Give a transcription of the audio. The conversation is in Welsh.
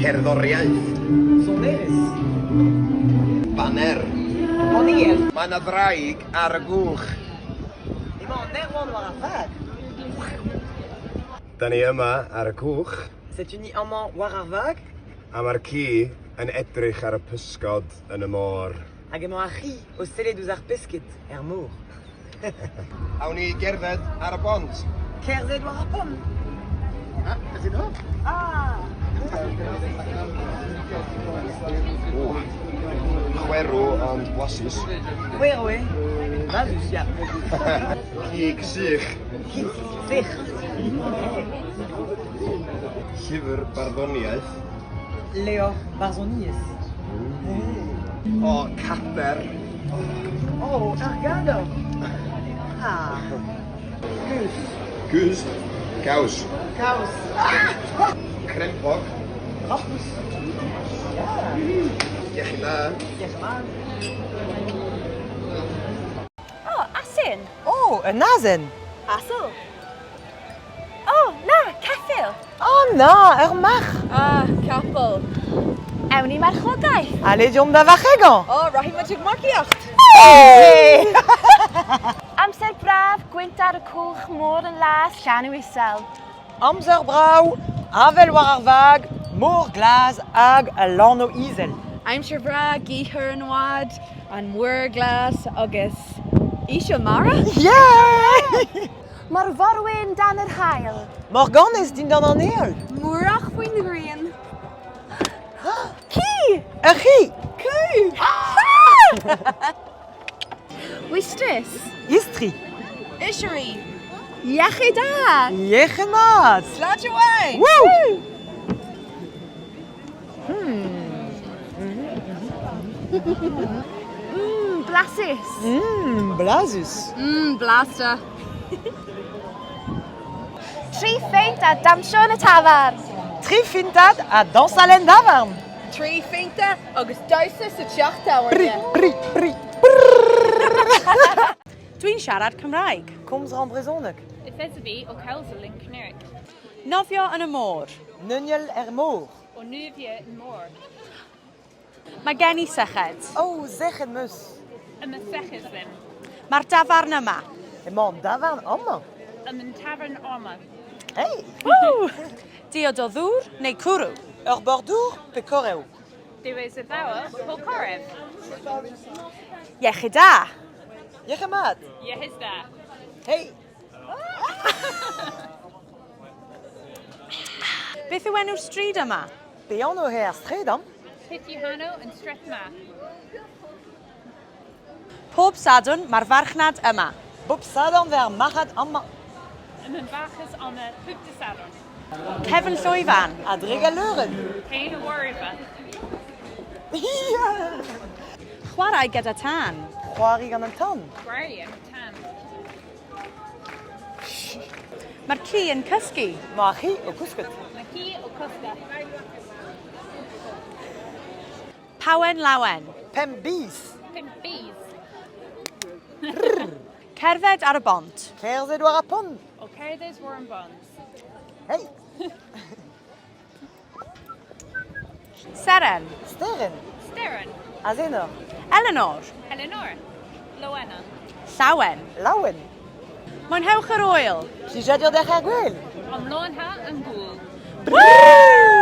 Cerddoriaeth. Sonerezh. Baner. Banniel. Mae 'na ddraig ar y gwch. Emañ an aerouant war ar vag. Da ni yma ar y cwch. Setu ni amañ war ar vag. A mae'r ci yn edrych ar y pysgod yn y môr. Hag emañ ar c'hi o sellet ouzh ar pesked er mor. Awn ni gerdded ar y bont. Kerzhet war ar pont. Ah, beth yw Ah! O, chwerw ond blasus. Chwerw eo. Blasus, ya. Cig sych. Cig sych. Llyfr barddoniaeth. Levr barzhoniezh. O, cader. O, ar gador. Ah. Keuz. Keuz. Caws. Kaoz. Crempog. Krampouezh. Ya. Iechyd da. Iechyd mat. O, asyn. O, un azen. Asl. O, na, ceffyl. O na, ur marc'h. Ah, capel. Ewn ni marchogaeth. Ale, deomp da varc'hegañ. O, rahi ma tig marciacht. Hey! Amser braf, gwynt ar y cwch, môr yn las, llanw isel. Amzer brav, avel war ar vag, mor glas hag al lanv izel. Aimsir bhreá, gaoth ar an bhád, an muir glas agus íseal mara? Yeah! Mae'r forwyn dan yr haul. Morganez dindan an heol. Murach faoin ghrian. Ci! Ur c'hi! Cú! Wystrys. Istri. Oisrí. Iechyd da! Iechyd mat! Sláinte mhaith! Woo! Mmm, blasus. Mmm, blasus. Mmm, blasta. Tri pheint a dawnsio yn y tafarn. Tri phintad ha dañsal en davarn. Tri phionta agus damhsa sa teach tábhairne. Pri, pri, Dwi'n siarad Cymraeg. Komz 'ran brezhoneg. Ifesabi o Cawsel yn Cyneric. Nofio yn y môr. Neuniel er mor. O Nufia yn Môr. Mae gen i syched. O, sec'hed 'm eus. Ym y seched ddim. Mae'r dafarn yma. Emañ an davarn amañ. Ym yn tafarn amañ. Hey! Woo! Diod o ddŵr neu cwrw? Ur bordour pe korev? Dewis y ddaw o Coref. Iechyd da. Iechyd mat. Iechyd da. Hey! Beth yw enw'r stryd yma? Pe anv eo ar straed amañ? Beth yw hanw yn stret ma? Pob Sadwrn mae'r farchnad yma. Bob Sadwrn vez ar marc'had amañ. Ym yn bachus ond y pwb dy Sadwrn. Cefn llwyfan. A-drek al leurenn. Cain y Warifa. Chwarae gyda tân. C'hoari gant an tan. Chwarae tan. Mae'r ci yn cysgu. Emañ ar c'hi o kousket. Mae ci o cysgu. Pawen lawen. Pemp biz. Pump biz. Cerdded ar y bont. Kerzhet war ar pont. O cerdded war an bont. Hey! Seren. Sterenn. Sterenn. Azenor. Eleanor. Eleanor. Lowenna. Llawen. Laouen. Mwynhewch yr ŵyl. Plijadur dec'h ar gwel. Am lôn ha yn gŵl. Woo!